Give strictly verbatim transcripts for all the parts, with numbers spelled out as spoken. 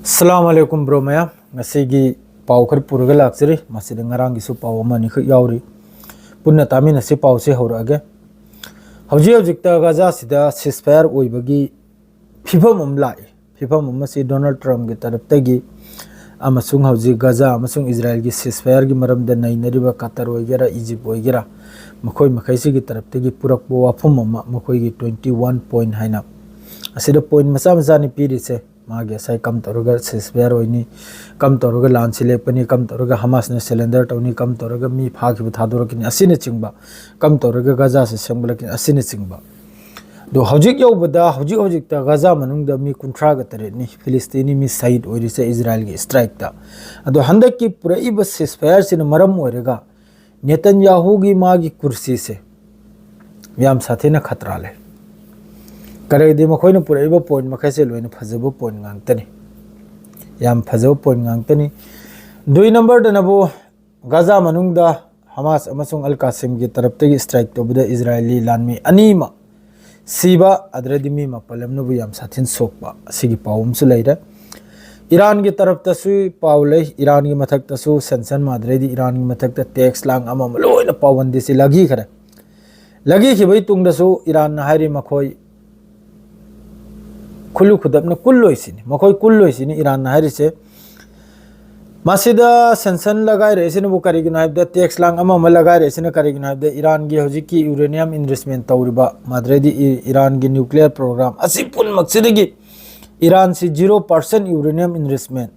ꯑꯁꯂꯥꯝ ꯑꯂꯩꯀꯨꯝ bro ꯃꯌꯥꯝ꯫ ꯉꯁꯤꯒꯤ ꯄꯥꯎ ꯈꯔ ꯄꯨꯔꯒ ꯂꯥꯛꯆꯔꯤ꯫ ꯃꯁꯤꯗ ꯉꯔꯥꯡꯒꯤꯁꯨ ꯄꯥꯎ ꯑꯃ ꯑꯅꯤꯈꯛ ꯌꯥꯎꯔꯤ꯫ ꯄꯨꯟꯅ ꯇꯥꯃꯤꯟꯅꯁꯤ꯫ ꯄꯥꯎꯁꯦ ꯍꯧꯔꯛꯑꯒꯦ꯫ ꯍꯧꯖꯤꯛ ꯍꯧꯖꯤꯛꯇ ꯒꯥꯖꯥꯁꯤꯗ ceasefire ꯑꯣꯏꯕꯒꯤ ꯐꯤꯕꯝ ꯑꯃ ꯂꯥꯛꯏ꯫ ꯐꯤꯕꯝ ꯑꯃꯁꯤ ꯗꯣꯅꯥꯜꯗ ꯇ꯭ꯔꯝꯞꯀꯤ ꯇꯔꯞꯇꯒꯤ ꯑꯃꯁꯨꯡ ꯍꯧꯖꯤꯛ ꯒꯥꯖꯥ ꯑꯃꯁꯨꯡ ꯏꯖꯔꯥꯏꯜꯒꯤ ceasefireꯒꯤ ꯃꯔꯝꯗ ꯅꯩꯅꯔꯤꯕ ꯀꯇꯔ ꯑꯣꯏꯒꯦꯔꯥ, ꯏꯖꯤꯞ ꯑꯣꯏꯒꯦꯔꯥ, ꯃꯈꯣꯏ ꯃꯈꯩꯁꯤꯒꯤ ꯇꯔꯞꯇꯒꯤ ꯄꯨꯔꯛꯄ ꯋꯥꯐꯝ ꯑꯃ, ꯃꯈꯣꯏꯒꯤ twenty one point ꯍꯥꯏꯅ꯫ ꯑꯁꯤꯗ point ꯃꯆꯥ ꯃꯆꯥꯅꯤ ꯄꯤꯔꯤꯁꯦ꯫ ꯃꯥꯒꯤ ꯉꯁꯥꯏ ꯀꯝ ꯇꯧꯔꯒ ceasefire ꯑꯣꯏꯅꯤ, ꯀꯝ ꯇꯧꯔꯒ ꯂꯥꯟꯁꯤ ꯂꯦꯞꯀꯅꯤ, ꯀꯝ ꯇꯧꯔꯒ ꯍꯃꯥꯁꯅ surrender ꯇꯧꯅꯤ, ꯀꯝ ꯇꯧꯔꯒ ꯃꯤ ꯐꯥꯈꯤꯕ ꯊꯥꯗꯣꯔꯛꯀꯅꯤ, ꯑꯁꯤꯅꯆꯤꯡꯕ, ꯀꯝ ꯇꯧꯔꯒ ꯒꯥꯖꯥꯁꯤ ꯁꯦꯝꯒꯠꯂꯛꯀꯅꯤ, ꯑꯁꯤꯅꯆꯤꯡꯕ꯫ ꯑꯗꯣ ꯍꯧꯖꯤꯛ ꯌꯧꯕꯗ, ꯍꯧꯖꯤꯛ ꯍꯧꯖꯤꯛꯇ ꯒꯥꯖꯥ ꯃꯅꯨꯡꯗ ꯃꯤ ꯀꯨꯟꯊ꯭ꯔꯥꯒ ꯇꯔꯦꯠꯅꯤ ꯐꯤꯂꯤꯁꯇꯤꯅꯤ ꯃꯤ ꯁꯍꯤꯗ ꯑꯣꯏꯔꯤꯁꯦ ꯏꯖꯔꯥꯏꯜꯒꯤ strikeꯇ꯫ ꯑꯗꯣ ꯍꯟꯗꯛꯀꯤ ꯄꯨꯔꯛꯏꯕ ceasefireꯁꯤꯅ ꯃꯔꯝ ꯑꯣꯏꯔꯒ ꯅꯦꯇꯟꯌꯥꯍꯨꯒꯤ ꯃꯥꯒꯤ ꯀꯨꯔꯁꯤꯁꯦ ꯌꯥꯝ ꯁꯥꯊꯤꯅ ꯈꯇ꯭ꯔꯥ ꯂꯩ꯫ ꯀꯔꯤꯒꯤꯗꯤ ꯃꯈꯣꯏꯅ ꯄꯨꯔꯛꯏꯕ point ꯃꯈꯩꯁꯦ ꯂꯣꯏꯅ ꯐꯖꯕ point ꯉꯥꯛꯇꯅꯤ, ꯌꯥꯝ ꯐꯖꯕ point ꯉꯥꯛꯇꯅꯤ꯫ ꯗꯨꯏ numberꯗꯅꯕꯨ ꯒꯥꯖꯥ ꯃꯅꯨꯡꯗ ꯍꯃꯥꯁ ꯑꯃꯁꯨꯡ ꯑꯜ ꯀꯥꯁꯤꯝꯒꯤ ꯇꯔꯞꯇꯒꯤ strike ꯇꯧꯕꯗ ꯏꯖꯔꯥꯏꯂꯤ ꯂꯥꯟꯃꯤ ꯑꯅꯤꯃꯛ ꯁꯤꯕ, ꯑꯗꯨꯗꯩꯗꯤ ꯃꯤ ꯃꯥꯄꯜ ꯑꯃꯅꯕꯨ ꯌꯥꯝ ꯁꯥꯊꯤꯅ ꯁꯣꯛꯄ, ꯑꯁꯤꯒꯤ ꯄꯥꯎ ꯑꯃꯁꯨ ꯂꯩꯔꯦ꯫ ꯏꯔꯥꯟꯒꯤ ꯇꯔꯞꯇꯁꯨ ꯄꯥꯎ ꯂꯩ꯫ ꯏꯔꯥꯟꯒꯤ ꯃꯊꯛꯇꯁꯨ sanction, ꯑꯗꯨꯗꯩꯗꯤ ꯏꯔꯥꯟꯒꯤ ꯃꯊꯛꯇ tax ꯂꯥꯡ ꯑꯃ ꯑꯃ ꯂꯣꯏꯅ ꯄꯥꯎꯕꯟꯗꯤꯁꯤ ꯂꯥꯛꯈꯤꯈ꯭ꯔꯦ꯫ ꯂꯥꯛꯈꯤꯈꯤꯕꯒꯤ ꯇꯨꯡꯗꯁꯨ ꯏꯔꯥꯟꯅ ꯍꯥꯏꯔꯤ ꯃꯈꯣꯏ ꯈꯨꯜꯂꯨ ꯈꯨꯗꯞꯅ ꯀꯨꯜꯂꯣꯏꯁꯤꯅꯤ, ꯃꯈꯣꯏ ꯀꯨꯜꯂꯣꯏꯁꯤꯅꯤ ꯏꯔꯥꯟꯅ ꯍꯥꯏꯔꯤꯁꯦ꯫ ꯃꯁꯤꯗ sanction ꯂꯒꯥꯏꯔꯛꯏꯁꯤꯅꯕꯨ ꯀꯔꯤꯒꯤꯅꯣ ꯍꯥꯏꯕꯗ, tax ꯂꯥꯡ ꯑꯃ ꯑꯃ ꯂꯒꯥꯏꯔꯛꯏꯁꯤꯅ ꯀꯔꯤꯒꯤꯅꯣ ꯍꯥꯏꯕꯗ, ꯏꯔꯥꯟꯒꯤ ꯍꯧꯖꯤꯛꯀꯤ uranium enrichment ꯇꯧꯔꯤꯕ, ꯃꯗꯨꯗꯩꯗꯤ ꯏ-, ꯏꯔꯥꯟꯒꯤ nuclear program ꯑꯁꯤ ꯄꯨꯝꯅꯃꯛꯁꯤꯗꯒꯤ ꯏꯔꯥꯟꯁꯤ zero percent uranium enrichment,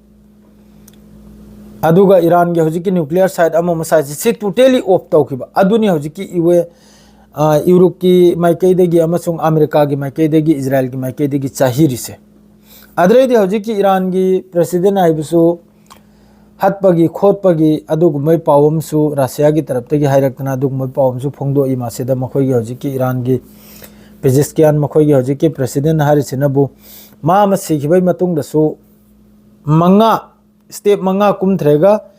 ꯑꯗꯨꯒ ꯏꯔꯥꯟꯒꯤ ꯍꯧꯖꯤꯛꯀꯤ nuclear site ꯑꯃ ꯑꯃ site ꯁꯤ totally off ꯇꯧꯈꯤꯕ, ꯑꯗꯨꯅꯤ ꯍꯧꯖꯤꯛꯀꯤ ꯌꯨ ꯑꯦ, ꯑ, ꯌꯨꯔꯣꯞꯀꯤ ꯃꯥꯏꯀꯩꯗꯒꯤ ꯑꯃꯁꯨꯡ ꯑꯃꯦꯔꯤꯀꯥꯒꯤ ꯃꯥꯏꯀꯩꯗꯒꯤ, ꯏꯖꯔꯥꯏꯜꯒꯤ ꯃꯥꯏꯀꯩꯗꯒꯤ ꯆꯥꯍꯤꯔꯤꯁꯦ꯫ ꯑꯗꯨꯗꯩꯗꯤ ꯍꯧꯖꯤꯛꯀꯤ ꯏꯔꯥꯟꯒꯤ president ꯍꯥꯏꯕꯁꯨ ꯍꯠꯄꯒꯤ ꯈꯣꯠꯄꯒꯤ ꯑꯗꯨꯒꯨꯝꯕꯒꯤ ꯄꯥꯎ ꯑꯃꯁꯨ ꯔꯁꯤꯌꯥꯒꯤ ꯇꯔꯞꯇꯒꯤ ꯍꯥꯏꯔꯛꯇꯅ ꯑꯗꯨꯒꯨꯝꯕꯒꯤ ꯄꯥꯎ ꯑꯃꯁꯨ ꯐꯣꯡꯗꯣꯛꯏ꯫ ꯃꯁꯤꯗ ꯃꯈꯣꯏꯒꯤ ꯍꯧꯖꯤꯛꯀꯤ ꯏꯔꯥꯟꯒꯤ ꯄꯦꯖꯤꯁꯀꯤꯌꯥꯟ, ꯃꯈꯣꯏꯒꯤ ꯍꯧꯖꯤꯛꯀꯤ president ꯍꯥꯏꯔꯤꯁꯤꯅꯕꯨ, ꯃꯥ ꯑꯃ ꯁꯤꯈꯤꯕꯒꯤ ꯃꯇꯨꯡꯗꯁꯨ ꯃꯉꯥ, step ꯃꯉꯥ ꯀꯨꯝꯊꯔꯒ,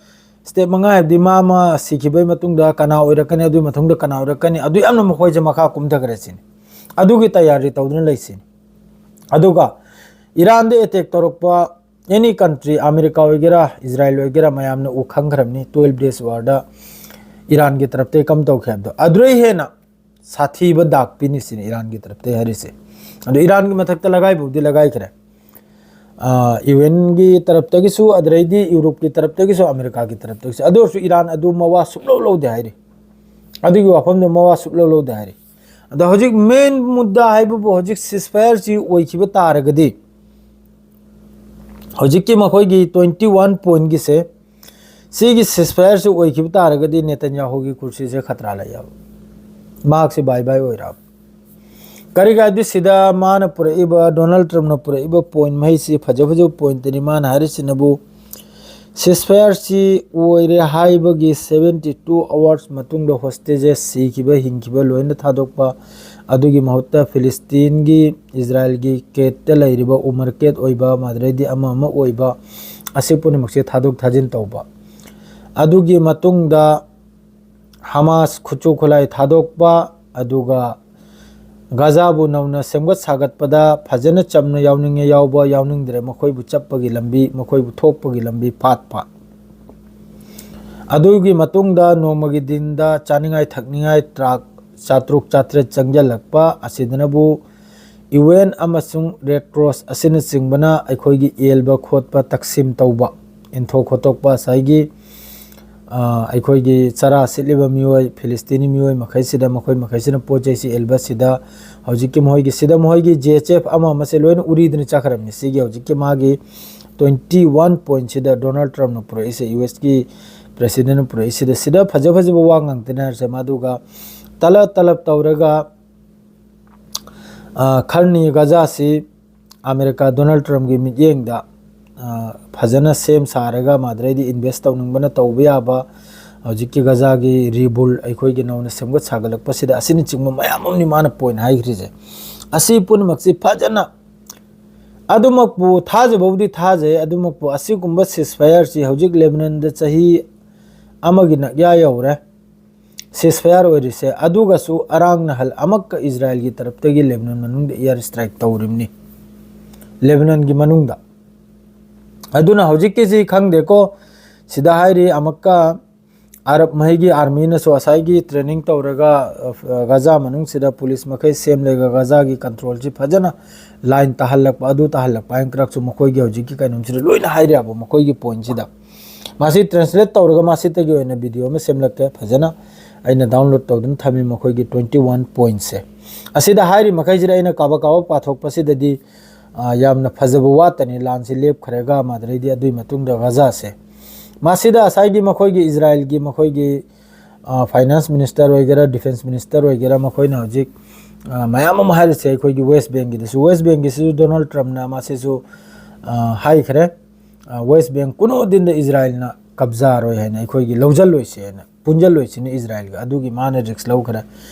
step ꯃꯉꯥ ꯍꯥꯏꯕꯗꯤ ꯃꯥ ꯑꯃ ꯁꯤꯈꯤꯕꯒꯤ ꯃꯇꯨꯡꯗ ꯀꯅꯥ ꯑꯣꯏꯔꯛꯀꯅꯤ, ꯑꯗꯨꯒꯤ ꯃꯇꯨꯡꯗ ꯀꯅꯥ ꯑꯣꯏꯔꯛꯀꯅꯤ, ꯑꯗꯨ ꯌꯥꯝꯅ ꯃꯈꯣꯏꯁꯦ ꯃꯈꯥ ꯀꯨꯝꯊꯈ꯭ꯔꯦ ꯁꯤꯅꯤ꯫ ꯑꯗꯨꯒꯤ ꯇꯌꯥꯔꯤ ꯇꯧꯗꯨꯅ ꯂꯩꯁꯤꯅꯤ꯫ ꯑꯗꯨꯒ ꯏꯔꯥꯟꯗ attack ꯇꯧꯔꯛꯄ ꯑꯦꯅꯤ ꯀꯟꯇ꯭ꯔꯤ, ꯑꯃꯦꯔꯤꯀꯥ ꯑꯣꯏꯒꯦꯔꯥ, ꯏꯖꯔꯥꯏꯜ ꯑꯣꯏꯒꯦꯔꯥ, ꯃꯌꯥꯝꯅ ꯎ ꯈꯪꯈ꯭ꯔꯕꯅꯤ, ꯇꯨꯋꯦꯜꯐ ꯗꯦꯖ ꯋꯥꯔꯗ ꯏꯔꯥꯟꯒꯤ ꯇꯔꯞꯇꯒꯤ ꯀꯝ ꯇꯧꯈꯤ ꯍꯥꯏꯕꯗꯣ꯫ ꯑꯗꯨꯗꯩ ꯍꯦꯟꯅ ꯁꯥꯊꯤꯕ ꯗꯥꯛ ꯄꯤꯅꯤ ꯁꯤꯅꯤ ꯏꯔꯥꯟꯒꯤ ꯇꯔꯞꯇꯒꯤ ꯍꯥꯏꯔꯤꯁꯦ꯫ ꯑꯗꯣ ꯏꯔꯥꯟꯒꯤ ꯃꯊꯛꯇ ꯂꯒꯥꯏꯕꯨꯗꯤ ꯂꯒꯥꯏꯈ꯭ꯔꯦ꯫ ꯌꯨ ꯑꯦꯟꯒꯤ ꯇꯔꯞꯇꯒꯤꯁꯨ, ꯑꯗꯨꯗꯩꯗꯤ ꯌꯨꯔꯣꯞꯀꯤ ꯇꯔꯞꯇꯒꯤꯁꯨ, ꯑꯃꯦꯔꯤꯀꯥꯒꯤ ꯇꯔꯞꯇꯒꯤꯁꯨ꯫ ꯑꯗꯨ ꯑꯣꯏꯔꯁꯨ ꯏꯔꯥꯟ ꯑꯗꯨ ꯃꯋꯥ ꯁꯨꯛꯂꯧ ꯂꯧꯗꯦ ꯍꯥꯏꯔꯤ꯫ ꯑꯗꯨꯒꯤ ꯋꯥꯐꯝꯗꯣ ꯃꯋꯥ ꯁꯨꯛꯂꯧ ꯂꯧꯗꯦ ꯍꯥꯏꯔꯤ꯫ ꯑꯗꯣ ꯍꯧꯖꯤꯛ ꯃꯦꯟ ꯃꯨꯗꯥ ꯍꯥꯏꯕꯕꯨ ꯍꯧꯖꯤꯛ ꯁꯤꯁꯐꯥꯌꯔꯁꯤ ꯑꯣꯏꯈꯤꯕ ꯇꯥꯔꯒꯗꯤ, ꯍꯧꯖꯤꯛꯀꯤ ꯃꯈꯣꯏꯒꯤ ꯇ꯭ꯋꯦꯟꯇꯤ ꯋꯥꯟ ꯄꯣꯏꯟꯒꯤꯁꯦ, ꯁꯤꯒꯤ ꯁꯤꯁꯐꯥꯌꯔꯁꯤ ꯑꯣꯏꯈꯤꯕ ꯇꯥꯔꯒꯗꯤ ꯅꯦꯇꯟꯌꯥꯍꯨꯒꯤ ꯀꯨꯔꯁꯤꯁꯦ ꯈꯇ꯭ꯔꯥ ꯂꯩ ꯌꯥꯕ, ꯃꯍꯥꯛꯁꯦ ꯕꯥꯏ ꯕꯥꯏ ꯑꯣꯏꯔꯕ꯫ ꯀꯔꯤꯒꯤꯅꯣ ꯍꯥꯏꯕꯗꯤ ꯁꯤꯗ ꯃꯥꯅ ꯄꯨꯔꯛꯏꯕ, ꯗꯣꯅꯥꯜꯗ ꯇ꯭ꯔꯝꯞꯅ ꯄꯨꯔꯛꯏꯕ ꯄꯣꯏꯟ ꯃꯈꯩꯁꯤ ꯐꯖ ꯐꯖꯕ ꯄꯣꯏꯟꯇꯅꯤ꯫ ꯃꯥꯅ ꯍꯥꯏꯔꯤꯁꯤꯅꯕꯨ ꯁꯤꯁꯐꯥꯌꯔꯁꯤ ꯑꯣꯏꯔꯦ ꯍꯥꯏꯕꯒꯤ ꯁꯚꯦꯟꯇꯤ ꯇꯨ ꯑꯋꯥꯔꯁ ꯃꯇꯨꯡꯗ ꯍꯣꯁꯇꯦꯖꯦꯁ ꯁꯤꯈꯤꯕ ꯍꯤꯡꯈꯤꯕ ꯂꯣꯏꯅ ꯊꯥꯗꯣꯛꯄ, ꯑꯗꯨꯒꯤ ꯃꯍꯨꯠꯇ ꯐꯤꯂꯤꯁꯇꯤꯟꯒꯤ, ꯏꯖꯔꯥꯏꯜꯒꯤ ꯀꯦꯠꯇ ꯂꯩꯔꯤꯕ, ꯎꯃꯔ ꯀꯦꯠ ꯑꯣꯏꯕ, ꯃꯗꯨꯗꯩꯗꯤ ꯑꯃ ꯑꯃ ꯑꯣꯏꯕ, ꯑꯁꯤ ꯄꯨꯝꯅꯃꯛꯁꯦ ꯊꯥꯗꯣꯛ ꯊꯥꯖꯤꯟ ꯇꯧꯕ꯫ ꯑꯗꯨꯒꯤ ꯃꯇꯨꯡꯗ ꯍꯃꯥꯁ ꯈꯨꯠꯁꯨ ꯈꯨꯠꯂꯥꯏ ꯊꯥꯗꯣꯛꯄ, ꯑꯗꯨꯒ ꯒꯥꯖꯥꯕꯨ ꯅꯧꯅ ꯁꯦꯝꯒꯠ ꯁꯥꯒꯠꯄꯗ ꯐꯖꯅ ꯆꯝꯅ ꯌꯥꯎꯅꯤꯡꯉꯦ ꯌꯥꯎꯕ, ꯌꯥꯎꯅꯤꯡꯗ꯭ꯔꯦ ꯃꯈꯣꯏꯕꯨ ꯆꯞꯄꯒꯤ ꯂꯝꯕꯤ, ꯃꯈꯣꯏꯕꯨ ꯊꯣꯛꯄꯒꯤ ꯂꯝꯕꯤ ꯐꯥꯠꯄ꯫ ꯑꯗꯨꯒꯤ ꯃꯇꯨꯡꯗ ꯅꯣꯡꯃꯒꯤ ꯗꯤꯟꯗ ꯆꯥꯅꯤꯡꯉꯥꯏ ꯊꯛꯅꯤꯡꯉꯥꯏ ꯇ꯭ꯔꯥꯛ ꯆꯥꯇ꯭ꯔꯨꯛ ꯆꯥꯇ꯭ꯔꯦꯠ ꯆꯪꯁꯤꯜꯂꯛꯄ꯫ ꯑꯁꯤꯗꯅꯕꯨ ꯌꯨ ꯑꯦꯟ ꯑꯃꯁꯨꯡ ꯔꯦꯗ ꯀ꯭ꯔꯣꯁ ꯑꯁꯤꯅꯆꯤꯡꯕꯅ ꯑꯩꯈꯣꯏꯒꯤ ꯌꯦꯜꯕ ꯈꯣꯠꯄ, ꯇꯛꯁꯤꯝ ꯇꯧꯕ, ꯏꯟꯊꯣꯛ ꯈꯣꯠꯇꯣꯛꯄ, ꯉꯁꯥꯏꯒꯤ, ꯑ, ꯑꯩꯈꯣꯏꯒꯤ ꯆꯔꯥ ꯁꯤꯠꯂꯤꯕ ꯃꯤꯑꯣꯏ, ꯐꯤꯂꯤꯁꯇꯤꯅꯤ ꯃꯤꯑꯣꯏ ꯃꯈꯩꯁꯤꯗ, ꯃꯈꯣꯏ ꯃꯈꯩꯁꯤꯅ ꯄꯣꯠ ꯆꯩꯁꯤ ꯌꯦꯜꯕꯁꯤꯗ ꯍꯧꯖꯤꯛꯀꯤ ꯃꯈꯣꯏꯒꯤ, ꯁꯤꯗ ꯃꯈꯣꯏꯒꯤ ꯖꯤ ꯑꯩꯆ ꯑꯦꯐ ꯑꯃ ꯑꯃꯁꯦ ꯂꯣꯏꯅ ꯎꯔꯤꯗꯨꯅ ꯆꯠꯈ꯭ꯔꯕꯅꯤ꯫ ꯁꯤꯒꯤ ꯍꯧꯖꯤꯛꯀꯤ ꯃꯥꯒꯤ ꯇ꯭ꯋꯦꯟꯇꯤ ꯋꯥꯟ ꯄꯣꯏꯟꯁꯤꯗ ꯗꯣꯅꯥꯜꯗ ꯇ꯭ꯔꯝꯞꯅ ꯄꯨꯔꯛꯏꯁꯦ, ꯌꯨ ꯑꯦꯁꯀꯤ ꯄ꯭ꯔꯦꯁꯤꯗꯦꯟꯠꯅ ꯄꯨꯔꯛꯏꯁꯤꯗ, ꯁꯤꯗ ꯐꯖ ꯐꯖꯕ ꯋꯥ ꯉꯥꯡꯇꯅꯔꯁꯦ꯫ ꯃꯗꯨꯒ ꯇꯂꯞ ꯇꯂꯞ ꯇꯧꯔꯒ, ꯑ, ꯈꯔꯅꯤ ꯒꯖꯥꯁꯤ ꯑꯃꯦꯔꯤꯀꯥ ꯗꯣꯅꯥꯜꯗ ꯇ꯭ꯔꯝꯞꯀꯤ ꯃꯤꯠꯌꯦꯡꯗ, ꯑ, ꯐꯖꯅ ꯁꯦꯝ ꯁꯥꯔꯒ ꯃꯗꯨꯗꯩꯗꯤ ꯏꯟꯚꯦꯁ ꯇꯧꯅꯤꯡꯕꯅ ꯇꯧꯕ ꯌꯥꯕ, ꯍꯧꯖꯤꯛꯀꯤ ꯒꯖꯥꯒꯤ ꯔꯤꯕꯨꯜ ꯑꯩꯈꯣꯏꯒꯤ ꯅꯧꯅ ꯁꯦꯝꯒꯠ ꯁꯥꯒꯠꯂꯛꯄꯁꯤꯗ, ꯑꯁꯤꯅꯆꯤꯡꯕ ꯃꯌꯥꯝ ꯑꯃꯅꯤ ꯃꯥꯅ ꯄꯣꯏꯟ ꯍꯥꯏꯈ꯭ꯔꯤꯁꯦ꯫ ꯑꯁꯤ ꯄꯨꯝꯅꯃꯛꯁꯤ ꯐꯖꯅ, ꯑꯗꯨꯃꯛꯄꯨ ꯊꯥꯖꯕꯕꯨꯗꯤ ꯊꯥꯖꯩ, ꯑꯗꯨꯃꯛꯄꯨ ꯑꯁꯤꯒꯨꯝꯕ ꯁꯤꯁꯐꯥꯌꯔꯁꯤ ꯍꯧꯖꯤꯛ ꯂꯦꯕꯅꯟꯗ ꯆꯍꯤ ꯑꯃꯒꯤ ꯅꯛꯌꯥ ꯌꯧꯔꯦ꯫ ꯁꯤꯁꯐꯥꯌꯔ ꯑꯣꯏꯔꯤꯁꯦ, ꯑꯗꯨꯒꯁꯨ ꯑꯔꯥꯡ ꯅꯍꯜ ꯑꯃꯛꯀ ꯏꯖꯔꯥꯏꯜꯒꯤ ꯇꯔꯞꯇꯒꯤ ꯂꯦꯕꯅꯟ ꯃꯅꯨꯡꯗ ꯏꯌꯥꯔ ꯁ꯭ꯇ꯭ꯔꯥꯏꯛ ꯇꯧꯔꯤꯕꯅꯤ꯫ ꯂꯦꯕꯅꯟꯒꯤ ꯃꯅꯨꯡꯗ꯫ ꯑꯗꯨꯅ ꯍꯧꯖꯤꯛꯀꯤꯁꯤ ꯈꯪꯗꯦꯀꯣ, ꯁꯤꯗ ꯍꯥꯏꯔꯤ ꯑꯃꯨꯛꯀ ꯑꯔꯕ ꯃꯍꯩꯒꯤ ꯑꯥꯔꯃꯤꯅꯁꯨ ꯉꯁꯥꯏꯒꯤ ꯇ꯭ꯔꯦꯅꯤꯡ ꯇꯧꯔꯒ, ꯑ, ꯒꯖꯥ ꯃꯅꯨꯡꯁꯤꯗ ꯄꯨꯂꯤꯁ ꯃꯈꯩ ꯁꯦꯝꯂꯒ ꯒꯖꯥꯒꯤ ꯀꯟꯇ꯭ꯔꯣꯜꯁꯤ ꯐꯖꯅ ꯂꯥꯏꯟ ꯇꯥꯍꯜꯂꯛꯄ, ꯑꯗꯨ ꯇꯥꯍꯜꯂꯛꯄ ꯍꯥꯏꯅ ꯀꯔꯛꯁꯨ ꯃꯈꯣꯏꯒꯤ ꯍꯧꯖꯤꯛꯀꯤ ꯀꯩꯅꯣꯝꯁꯤꯗ ꯂꯣꯏꯅ ꯍꯥꯏꯔꯦꯕ ꯃꯈꯣꯏꯒꯤ ꯄꯣꯏꯟꯁꯤꯗ꯫ ꯃꯁꯤ ꯇ꯭ꯔꯥꯟꯁꯂꯦꯠ ꯇꯧꯔꯒ ꯃꯁꯤꯗꯒꯤ ꯑꯣꯏꯅ ꯚꯤꯗꯤꯑꯣ ꯑꯃ ꯁꯦꯝꯂꯛꯀꯦ, ꯐꯖꯅ ꯑꯩꯅ ꯗꯥꯎꯟꯂꯣꯗ ꯇꯧꯗꯨꯅ ꯊꯝꯃꯤ ꯃꯈꯣꯏꯒꯤ ꯇ꯭ꯋꯦꯟꯇꯤ ꯋꯥꯟ ꯄꯣꯏꯟꯁꯦ꯫ ꯑꯁꯤꯗ ꯍꯥꯏꯔꯤ ꯃꯈꯩꯁꯤꯗ ꯑꯩꯅ ꯀꯥꯕꯛ ꯀꯥꯕꯛ ꯄꯥꯊꯣꯛꯄꯁꯤꯗꯗꯤ, ꯑ, ꯌꯥꯝꯅ ꯐꯖꯕ ꯋꯥꯠꯇꯅꯤ꯫ ꯂꯥꯟꯁꯤ ꯂꯦꯞꯈ꯭ꯔꯒ ꯃꯗꯨꯗꯩꯗꯤ ꯑꯗꯨꯒꯤ ꯃꯇꯨꯡꯗ ꯒꯖꯥꯁꯦ, ꯃꯁꯤꯗ ꯉꯁꯥꯏꯒꯤ ꯃꯈꯣꯏꯒꯤ ꯏꯖꯔꯥꯏꯜꯒꯤ ꯃꯈꯣꯏꯒꯤ, ꯑ, ꯐꯥꯏꯅꯥꯟꯁ ꯃꯤꯅꯤꯁꯇꯔ ꯑꯣꯏꯒꯦꯔꯥ, ꯗꯤꯐꯦꯟꯁ ꯃꯤꯅꯤꯁꯇꯔ ꯑꯣꯏꯒꯦꯔꯥ, ꯃꯈꯣꯏꯅ ꯍꯧꯖꯤꯛ, ꯑ, ꯃꯌꯥꯝ ꯑꯃ ꯍꯥꯏꯔꯤꯁꯦ ꯑꯩꯈꯣꯏꯒꯤ ꯋꯦꯁ ꯕꯦꯡꯒꯤꯗꯁꯨ, ꯋꯦꯁ ꯕꯦꯡꯒꯤꯁꯤꯁꯨ ꯗꯣꯅꯥꯜꯗ ꯇ꯭ꯔꯝꯞꯅ ꯃꯁꯤꯁꯨ, ꯑ, ꯍꯥꯏꯈ꯭ꯔꯦ, ꯑ, ꯋꯦꯁ ꯕꯦꯡ ꯀꯨꯅꯣꯗꯤꯟꯗ ꯏꯖꯔꯥꯏꯜꯅ ꯀꯕꯖꯥꯔꯣꯏ ꯍꯥꯏꯅ, ꯑꯩꯈꯣꯏꯒꯤ ꯂꯧꯁꯤꯜꯂꯣꯏꯁꯦ ꯍꯥꯏꯅ, ꯄꯨꯟꯁꯤꯜꯂꯣꯏꯁꯤꯅ ꯏꯖꯔꯥꯏꯜꯒ, ꯑꯗꯨꯒꯤ ꯃꯥꯅ ꯔꯤꯛꯁ ꯂꯧꯈ꯭ꯔꯦ꯫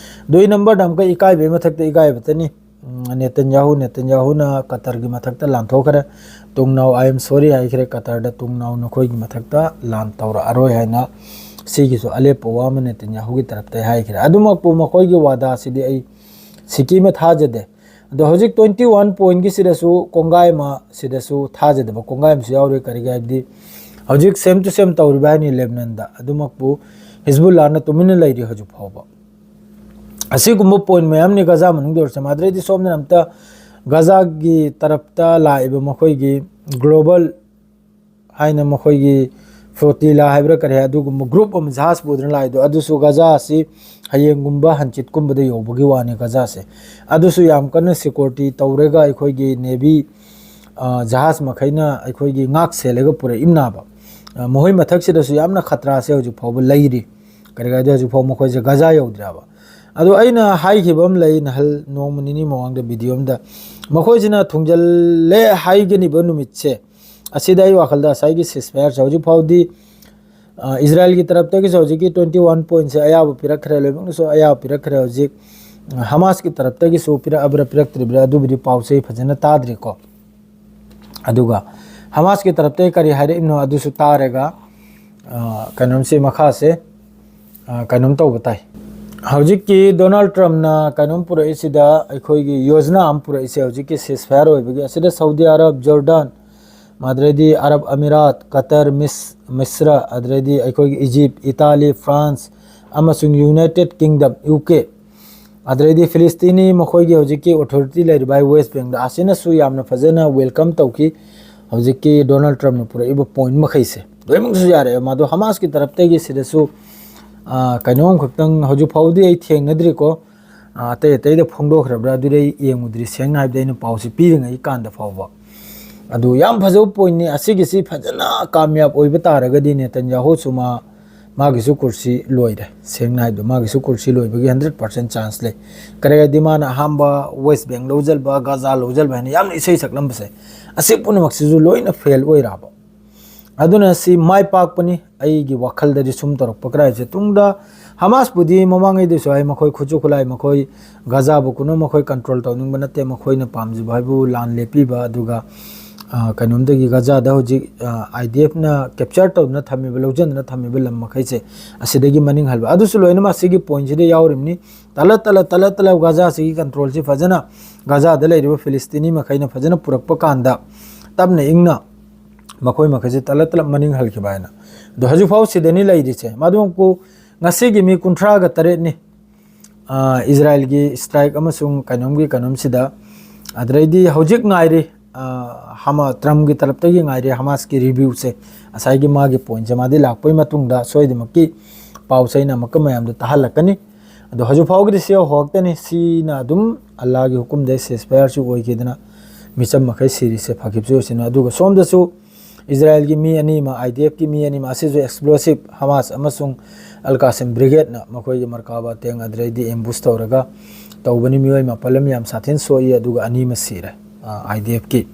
ꯑꯗꯨꯒꯤ ꯅꯝꯕꯔꯗ ꯑꯃꯨꯛꯀ ꯏꯀꯥꯏꯕꯒꯤ ꯃꯊꯛꯇ ꯏꯀꯥꯏꯕꯇꯅꯤ꯫ ꯎꯝ, ꯅꯦꯇꯟꯌꯥꯍꯨ, ꯅꯦꯇꯟꯌꯥꯍꯨꯅ ꯀꯇꯔꯒꯤ ꯃꯊꯛꯇ ꯂꯥꯟꯊꯣꯛꯈ꯭ꯔꯦ꯫ ꯇꯨꯡꯅꯥꯎ "I am sorry" ꯍꯥꯏꯈ꯭ꯔꯦ, ꯀꯇꯔꯗ ꯇꯨꯡꯅꯥꯎ ꯅꯈꯣꯏꯒꯤ ꯃꯊꯛꯇ ꯂꯥꯟ ꯇꯧꯔꯛꯑꯔꯣꯏ ꯍꯥꯏꯅ꯫ ꯁꯤꯒꯤꯁꯨ ꯑꯂꯦꯞꯄ ꯋꯥ ꯑꯃ ꯅꯦꯇꯟꯌꯥꯍꯨꯒꯤ ꯇꯔꯞꯇ ꯍꯥꯏꯈ꯭ꯔꯦ꯫ ꯑꯗꯨꯃꯛꯄꯨ ꯃꯈꯣꯏꯒꯤ ꯋꯥꯗꯥꯁꯤꯗꯤ ꯑꯩ ꯁꯤꯀꯤ ꯑꯃ ꯊꯥꯖꯗꯦ꯫ ꯑꯗꯣ ꯍꯧꯖꯤꯛ ꯇ꯭ꯋꯦꯟꯇꯤ ꯋꯥꯟ ꯄꯣꯏꯟꯒꯤꯁꯤꯗꯁꯨ ꯀꯣꯡꯒꯥꯏ ꯑꯃ, ꯁꯤꯗꯁꯨ ꯊꯥꯖꯗꯕ ꯀꯣꯡꯒꯥꯏ ꯑꯃꯁꯨ ꯌꯥꯎꯔꯤ꯫ ꯀꯔꯤꯒꯤ ꯍꯥꯏꯕꯗꯤ ꯍꯧꯖꯤꯛ ꯁꯦꯝ ꯇꯨ ꯁꯦꯝ ꯇꯧꯔꯤꯕ ꯍꯥꯏꯅꯤ ꯂꯦꯕꯅꯟꯗ, ꯑꯗꯨꯃꯛꯄꯨ ꯍꯤꯖꯕꯨꯜꯂꯥꯅ ꯇꯨꯃꯤꯟꯅ ꯂꯩꯔꯤ ꯍꯧꯖꯤꯛ ꯐꯥꯎꯕ꯫ ꯑꯁꯤꯒꯨꯝꯕ ꯄꯣꯏꯟ ꯃꯌꯥꯝꯅꯤ ꯒꯖꯥ ꯃꯅꯨꯡꯗ ꯑꯣꯏꯔꯁꯦ꯫ ꯃꯥꯗ꯭ꯔꯦꯗꯤ ꯁꯣꯝꯗꯅ ꯑꯝꯇ ꯒꯖꯥꯒꯤ ꯇꯔꯞꯇ ꯂꯥꯛꯏꯕ ꯃꯈꯣꯏꯒꯤ ꯒ꯭ꯂꯣꯕꯜ ꯍꯥꯏꯅ ꯃꯈꯣꯏꯒꯤ ꯐ꯭ꯂꯣꯇꯤꯂꯥ ꯍꯥꯏꯕ꯭ꯔꯥ ꯀꯔꯤ ꯍꯥꯏ, ꯑꯗꯨꯒꯨꯝꯕ ꯒ꯭ꯔꯨꯞ ꯑꯃ ꯖꯍꯥꯖ ꯄꯨꯗꯨꯅ ꯂꯥꯛꯏꯗꯣ, ꯑꯗꯨꯁꯨ ꯒꯖꯥ ꯑꯁꯤ ꯍꯌꯦꯡꯒꯨꯝꯕ ꯍꯪꯆꯤꯠꯀꯨꯝꯕꯗ ꯌꯧꯕꯒꯤ ꯋꯥꯅꯤ ꯒꯖꯥꯁꯦ꯫ ꯑꯗꯨꯁꯨ ꯌꯥꯝ ꯀꯟꯅ ꯁꯦꯀ꯭ꯌꯨꯔꯤꯇꯤ ꯇꯧꯔꯒ ꯑꯩꯈꯣꯏꯒꯤ ꯅꯦꯚꯤ, ꯑ, ꯖꯍꯥꯖ ꯃꯈꯩꯅ ꯑꯩꯈꯣꯏꯒꯤ ꯉꯥꯛ ꯁꯦꯜꯂꯒ ꯄꯨꯔꯛꯏꯝꯅꯥꯕ꯫ ꯑ, ꯃꯈꯣꯏ ꯃꯊꯛꯁꯤꯗꯁꯨ ꯌꯥꯝꯅ ꯈꯇ꯭ꯔꯥꯁꯦ ꯍꯧꯖꯤꯛ ꯐꯥꯎꯕ ꯂꯩꯔꯤ꯫ ꯀꯔꯤꯒꯤꯅꯣ ꯍꯥꯏꯗꯤ ꯍꯧꯖꯤꯛ ꯐꯥꯎ ꯃꯈꯣꯏꯁꯦ ꯒꯖꯥ ꯌꯧꯗ꯭ꯔꯤꯕ꯫ ꯑꯗꯣ ꯑꯩꯅ ꯍꯥꯏꯈꯤꯕ ꯑꯃ ꯂꯩ ꯅꯍꯥꯟ ꯅꯣꯡꯃ ꯅꯤꯅꯤ ꯃꯃꯥꯡꯗ ꯚꯤꯗꯤꯑꯣ ꯑꯃꯗ, ꯃꯈꯣꯏꯁꯤꯅ ꯊꯨꯡꯖꯜꯂꯦ ꯍꯥꯏꯒꯅꯤꯕ ꯅꯨꯃꯤꯠꯁꯦ, ꯑꯁꯤꯗ ꯑꯩ ꯋꯥꯈꯜꯗ ꯉꯁꯥꯏꯒꯤ ꯁꯤꯁꯐꯥꯌꯔꯁꯦ ꯍꯧꯖꯤꯛ ꯐꯥꯎꯗꯤ, ꯑ, ꯏꯖꯔꯥꯏꯜꯒꯤ ꯇꯔꯞꯇꯒꯤꯁꯨ ꯍꯧꯖꯤꯛꯀꯤ ꯇ꯭ꯋꯦꯟꯇꯤ ꯋꯥꯟ ꯄꯣꯏꯟꯁꯦ ꯑꯌꯥꯕ ꯄꯤꯔꯛꯈ꯭ꯔꯦ, ꯂꯣꯏꯅꯃꯛꯅꯁꯨ ꯑꯌꯥꯕ ꯄꯤꯔꯛꯈ꯭ꯔꯦ꯫ ꯍꯧꯖꯤꯛ, ꯑ, ꯍꯃꯥꯁꯀꯤ ꯇꯔꯞꯇꯒꯤꯁꯨ ꯄꯤꯔꯛꯑꯕ꯭ꯔꯥ ꯄꯤꯔꯛꯇ꯭ꯔꯤꯕ꯭ꯔꯥ ꯑꯗꯨꯕꯨꯗꯤ ꯄꯥꯎꯁꯦ ꯑꯩ ꯐꯖꯅ ꯇꯥꯗ꯭ꯔꯤꯀꯣ꯫ ꯑꯗꯨꯒ ꯍꯃꯥꯁꯀꯤ ꯇꯔꯞꯇꯒꯤ ꯀꯔꯤ ꯍꯥꯏꯔꯛꯏꯕꯅꯣ ꯑꯗꯨꯁꯨ ꯇꯥꯔꯒ, ꯑ, ꯀꯩꯅꯣꯝꯁꯦ ꯃꯈꯥꯁꯦ, ꯑ, ꯀꯩꯅꯣꯝ ꯇꯧꯕ ꯇꯥꯏ꯫ ꯍꯧꯖꯤꯛꯀꯤ ꯗꯣꯅꯥꯜꯗ ꯇ꯭ꯔꯝꯞꯅ ꯀꯩꯅꯣꯝ ꯄꯨꯔꯛꯏꯁꯤꯗ ꯑꯩꯈꯣꯏꯒꯤ ꯌꯣꯖꯅꯥ ꯑꯃ ꯄꯨꯔꯛꯏꯁꯦ ꯍꯧꯖꯤꯛꯀꯤ ꯁꯤꯁꯐꯥꯌꯔ ꯑꯣꯏꯕꯒꯤ, ꯑꯁꯤꯗ ꯁꯥꯎꯗꯤ ꯑꯔꯕ, ꯖꯣꯔꯗꯥꯟ, ꯑꯗꯨꯗꯩꯗꯤ ꯑꯔꯕ ꯑꯃꯤꯔꯥꯠ, ꯀꯇꯔ, ꯃꯤꯁ ꯃꯤꯁ꯭ꯔ, ꯑꯗꯨꯗꯩꯗꯤ ꯑꯩꯈꯣꯏꯒꯤ ꯏꯖꯤꯞ, ꯏꯇꯥꯂꯤ, ꯐ꯭ꯔꯥꯟꯁ ꯑꯃꯁꯨꯡ ꯌꯨꯅꯥꯏꯇꯦꯗ ꯀꯤꯡꯗꯝ, ꯌꯨ ꯀꯦ, ꯑꯗꯨꯗꯩꯗꯤ ꯐꯤꯂꯤꯁꯇꯤꯅꯤ ꯃꯈꯣꯏꯒꯤ ꯍꯧꯖꯤꯛꯀꯤ ꯑꯣꯊꯣꯔꯤꯇꯤ ꯂꯩꯔꯤꯕ ꯍꯥꯏ ꯋꯦꯁ ꯕꯦꯡꯗ, ꯑꯁꯤꯅꯁꯨ ꯌꯥꯝꯅ ꯐꯖꯅ ꯋꯦꯜꯀꯝ ꯇꯧꯈꯤ꯫ ꯍꯧꯖꯤꯛꯀꯤ ꯗꯣꯅꯥꯜꯗ ꯇ꯭ꯔꯝꯞꯅ ꯄꯨꯔꯛꯏꯕ ꯄꯣꯏꯟꯠ ꯃꯈꯩꯁꯦ ꯂꯣꯏꯅꯃꯛꯁꯨ ꯌꯥꯔꯦ꯫ ꯃꯗꯣ ꯍꯃꯥꯁꯀꯤ ꯇꯔꯞꯇꯒꯤ ꯁꯤꯗꯁꯨ, ꯑꯥ, ꯀꯩꯅꯣꯝ ꯈꯛꯇꯪ ꯍꯧꯖꯤꯛ ꯐꯥꯎꯕꯗꯤ ꯑꯩ ꯊꯦꯡꯅꯗ꯭ꯔꯤꯀꯣ꯫ ꯑꯥ, ꯑꯇꯩ ꯑꯇꯩꯗ ꯐꯣꯡꯗꯣꯛꯈ꯭ꯔꯕ꯭ꯔꯥ ꯑꯗꯨꯗꯤ ꯑꯩ ꯌꯦꯡꯉꯨꯗ꯭ꯔꯤ, ꯁꯦꯡꯅ ꯍꯥꯏꯕꯗ ꯑꯩꯅ ꯄꯥꯎꯁꯤ ꯄꯤꯔꯤꯉꯩ ꯀꯥꯟꯗ ꯐꯥꯎꯕ꯫ ꯑꯗꯨ ꯌꯥꯝ ꯐꯖꯕ ꯄꯣꯏꯟꯠꯅꯤ꯫ ꯑꯁꯤꯒꯤꯁꯤ ꯐꯖꯅ ꯀꯥꯃꯌꯥꯕ ꯑꯣꯏꯕ ꯇꯥꯔꯒꯗꯤ ꯅꯦꯇꯟꯌꯥꯍꯨꯁꯨ ꯃꯥ, ꯃꯥꯒꯤꯁꯨ ꯀꯨꯔꯁꯤ ꯂꯣꯏꯔꯦ꯫ ꯁꯦꯡꯅ ꯍꯥꯏꯕꯗ ꯃꯥꯒꯤꯁꯨ ꯀꯨꯔꯁꯤ ꯂꯣꯏꯕꯒꯤ ꯍꯟꯗ꯭ꯔꯦꯠ ꯄꯥꯔꯁꯦꯟ ꯆꯥꯟꯁ ꯂꯩ꯫ ꯀꯔꯤꯒꯤꯗꯤ ꯃꯥꯅ ꯑꯍꯥꯟꯕ ꯋꯦꯁ ꯕꯦꯡ ꯂꯧꯁꯤꯟꯕ, ꯒꯥꯖꯥ ꯂꯧꯁꯤꯟꯕ ꯍꯥꯏꯅ ꯌꯥꯝꯅ ꯏꯁꯩ ꯁꯛꯂꯝꯕꯁꯦ, ꯑꯁꯤ ꯄꯨꯝꯅꯃꯛꯁꯤꯁꯨ ꯂꯣꯏꯅ ꯐꯦꯜ ꯑꯣꯏꯔꯕ꯫ ꯑꯗꯨꯅ ꯁꯤ ꯃꯥꯏ ꯄꯥꯛꯄꯅꯤ꯫ ꯑꯩꯒꯤ ꯋꯥꯈꯜꯗꯗꯤ ꯁꯨꯝ ꯇꯧꯔꯛꯄ ꯀꯔꯥꯏꯁꯦ, ꯇꯨꯡꯗ ꯍꯃꯥꯁꯄꯨꯗꯤ ꯃꯃꯥꯡꯉꯩꯗꯁꯨ ꯍꯥꯏ, ꯃꯈꯣꯏ ꯈꯨꯠꯁꯨ ꯈꯨꯠꯂꯥꯏ, ꯃꯈꯣꯏ ꯒꯥꯖꯥꯕꯨ ꯀꯨꯅ ꯃꯈꯣꯏ ꯀꯟꯇ꯭ꯔꯣꯜ ꯇꯧꯅꯤꯡꯕ ꯅꯠꯇꯦ, ꯃꯈꯣꯏꯅ ꯄꯥꯝꯖꯕ ꯍꯥꯏꯕꯨ ꯂꯥꯟ ꯂꯦꯞꯄꯤꯕ, ꯑꯗꯨꯒ, ꯑ, ꯀꯩꯅꯣꯝꯗꯒꯤ ꯒꯥꯖꯥꯗ ꯍꯧꯖꯤꯛ, ꯑ, ꯑꯥꯏ ꯗꯤ ꯑꯦꯐꯅ ꯀꯦꯞꯆꯔ ꯇꯧꯗꯨꯅ ꯊꯝꯃꯤꯕ, ꯂꯧꯁꯤꯟꯗꯨꯅ ꯊꯝꯃꯤꯕ ꯂꯝ ꯃꯈꯩꯁꯦ ꯑꯁꯤꯗꯒꯤ ꯃꯅꯤꯡ ꯍꯜꯕ꯫ ꯑꯗꯨꯁꯨ ꯂꯣꯏꯅꯃꯛ ꯑꯁꯤꯒꯤ ꯄꯣꯏꯟꯠꯁꯤꯗ ꯌꯥꯎꯔꯤꯕꯅꯤ꯫ ꯇꯂꯞ ꯇꯂꯞ ꯇꯂꯞ ꯇꯂꯞ ꯒꯥꯖꯥꯁꯤꯒꯤ ꯀꯟꯇ꯭ꯔꯣꯜꯁꯤ ꯐꯖꯅ ꯒꯥꯖꯥꯗ ꯂꯩꯔꯤꯕ ꯐꯤꯂꯤꯁꯇꯤꯅꯤ ꯃꯈꯩꯅ ꯐꯖꯅ ꯄꯨꯔꯛꯄ ꯀꯥꯟꯗ ꯇꯞꯅ ꯏꯪꯅ ꯃꯈꯣꯏ ꯃꯈꯩꯁꯦ ꯇꯂꯞ ꯇꯂꯞ ꯃꯅꯤꯡ ꯍꯜꯈꯤꯕ ꯍꯥꯏꯅ꯫ ꯑꯗꯣ ꯍꯧꯖꯤꯛꯐꯥꯎ ꯁꯤꯗꯅꯤ ꯂꯩꯔꯤꯁꯦ꯫ ꯃꯗꯨꯃꯛꯄꯨ ꯉꯁꯤꯒꯤ ꯃꯤ ꯀꯨꯟꯊ꯭ꯔꯥꯒ ꯇꯔꯦꯠꯅꯤ, ꯑ, ꯏꯖꯔꯥꯏꯜꯒꯤ ꯁ꯭ꯇ꯭ꯔꯥꯏꯛ ꯑꯃꯁꯨꯡ ꯀꯩꯅꯣꯝꯒꯤ ꯀꯩꯅꯣꯝꯁꯤꯗ꯫ ꯑꯗꯨꯗꯩꯗꯤ ꯍꯧꯖꯤꯛ ꯉꯥꯏꯔꯤ, ꯑ, ꯍꯃꯥ-, ꯇ꯭ꯔꯝꯞꯀꯤ ꯇꯔꯞꯇꯒꯤ ꯉꯥꯏꯔꯤ ꯍꯃꯥꯁꯀꯤ ꯔꯤꯚ꯭ꯌꯨꯁꯦ꯫ ꯉꯁꯥꯏꯒꯤ ꯃꯥꯒꯤ ꯄꯣꯏꯟꯠꯁꯦ ꯃꯥꯗꯤ ꯂꯥꯛꯄꯒꯤ ꯃꯇꯨꯡꯗ ꯁꯣꯏꯗꯅꯃꯛꯀꯤ ꯄꯥꯎꯁꯦ ꯑꯩꯅ ꯑꯃꯨꯛꯀ ꯃꯌꯥꯝꯗ ꯇꯥꯍꯜꯂꯛꯀꯅꯤ꯫ ꯑꯗꯣ ꯍꯧꯖꯤꯛ ꯐꯥꯎꯒꯤꯗꯤ ꯁꯤ ꯍꯧꯔꯛꯇꯅꯤ꯫ ꯁꯤꯅ ꯑꯗꯨꯝ ꯑꯜꯂꯥꯒꯤ ꯍꯨꯀꯨꯝꯗ ꯁꯤꯖꯐꯥꯌꯔꯁꯨ ꯑꯣꯏꯈꯤꯗꯅ ꯃꯤꯆꯝ ꯃꯈꯩ ꯁꯤꯔꯤꯁꯦ ꯐꯈꯤꯕꯁꯨ ꯑꯣꯏꯁꯅꯨ꯫ ꯑꯗꯨꯒ ꯁꯣꯝꯗꯁꯨ ꯏꯖꯔꯥꯏꯜꯒꯤ ꯃꯤ ꯑꯅꯤꯃ, ꯑꯥꯏ ꯗꯤ ꯑꯦꯐꯀꯤ ꯃꯤ ꯑꯅꯤꯃ ꯑꯁꯤꯁꯨ ꯑꯦꯛꯁꯄ꯭ꯂꯣꯁꯤꯞ ꯍꯃꯥꯁ ꯑꯃꯁꯨꯡ ꯑꯜ ꯀꯥꯁꯤꯝ ꯕ꯭ꯔꯤꯒꯦꯗꯅ ꯃꯈꯣꯏꯒꯤ ꯃꯔꯀꯥꯕ ꯇꯦꯡ ꯑꯗꯨꯗꯩꯗꯤ ꯑꯦꯝꯕꯨꯁ ꯇꯧꯔꯒ ꯇꯧꯕꯅꯤ꯫ ꯃꯤꯑꯣꯏ ꯃꯥꯄꯜ ꯑꯃ ꯌꯥꯝ ꯁꯥꯊꯤꯅ ꯁꯣꯛꯏ, ꯑꯗꯨꯒ ꯑꯅꯤꯃ ꯁꯤꯔꯦ, ꯑꯥꯏ ꯗꯤ ꯑꯦꯐꯀꯤ꯫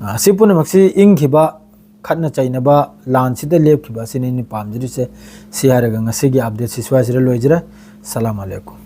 ꯑꯁꯤ ꯄꯨꯝꯅꯃꯛꯁꯤ ꯏꯪꯈꯤꯕ, ꯈꯠꯅ ꯆꯩꯅꯕ, ꯂꯥꯟꯁꯤꯗ ꯂꯦꯞꯈꯤꯕ ꯑꯁꯤꯅꯤ ꯑꯩꯅ ꯄꯥꯝꯖꯔꯤꯁꯦ꯫ ꯁꯤ ꯍꯥꯏꯔꯒ ꯉꯁꯤꯒꯤ ꯑꯞꯗꯦꯠꯁꯤ ꯁ꯭ꯋꯥꯏꯁꯤꯗ ꯂꯣꯏꯖꯔꯦ꯫ ꯁꯂꯥꯝ ꯑꯂꯩꯀꯨꯝ꯫